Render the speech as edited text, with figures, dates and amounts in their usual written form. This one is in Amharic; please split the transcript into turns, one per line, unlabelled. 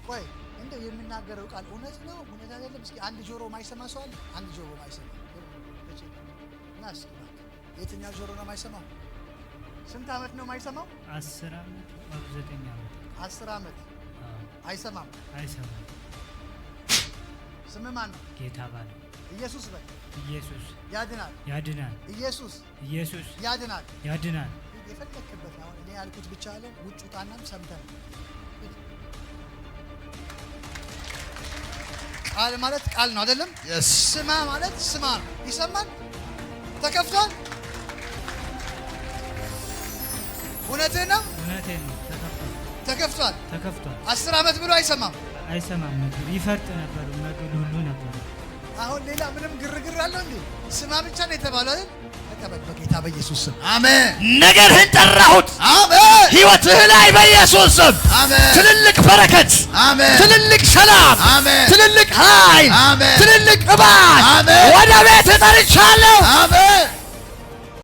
ቆይ፣ እንደው የሚናገረው ቃል እውነት ነው እውነት አይደለም? እስኪ አንድ ጆሮ ማይሰማ ሰው አለ? አንድ ጆሮ ማይሰማ እና እስኪ እባክህ፣ የትኛው ጆሮ ነው ማይሰማው? ስንት ዓመት ነው ማይሰማው?
10 ዓመት or 9 ዓመት።
10 ዓመት።
አዎ።
አይሰማም።
አይሰማም።
ስም ማን ነው?
ጌታ ባለው።
ኢየሱስ በል።
ኢየሱስ
ያድናል።
ያድናል።
ኢየሱስ
ኢየሱስ
ያድናል።
ያድናል።
የፈለክበት አሁን እኔ ያልኩት ብቻ አለ፣ ውጭ ውጣናም ሰምተን ሂድ። ቃል ማለት ቃል ነው አይደለም?
Yes.
ስማ ማለት ስማ ነው። ይሰማል። ተከፍቷል። እውነትህ ነው።
እውነቴን ነው። ተከፍቷል።
ተከፍቷል።
ተከፍቷል።
10 ዓመት ብሎ አይሰማም።
አይሰማም ነበር። ይፈርጥ ነበር። መግል ሁሉ ነበር።
አሁን ሌላ ምንም ግርግር አለው እንዴ? ስማ ብቻ ነው የተባለው አይደል? ተቀበል በጌታ በኢየሱስ ስም።
አሜን።
ነገርህን ጠራሁት።
አሜን።
ህይወትህ ላይ በኢየሱስ ስም
አሜን።
ትልልቅ በረከት፣
አሜን።
ትልልቅ ሰላም፣
አሜን።
ትልልቅ ኃይል፣
አሜን።
ትልልቅ ቅባት
አሜን።
ወደ ቤት ጠርቻለሁ።
አሜን።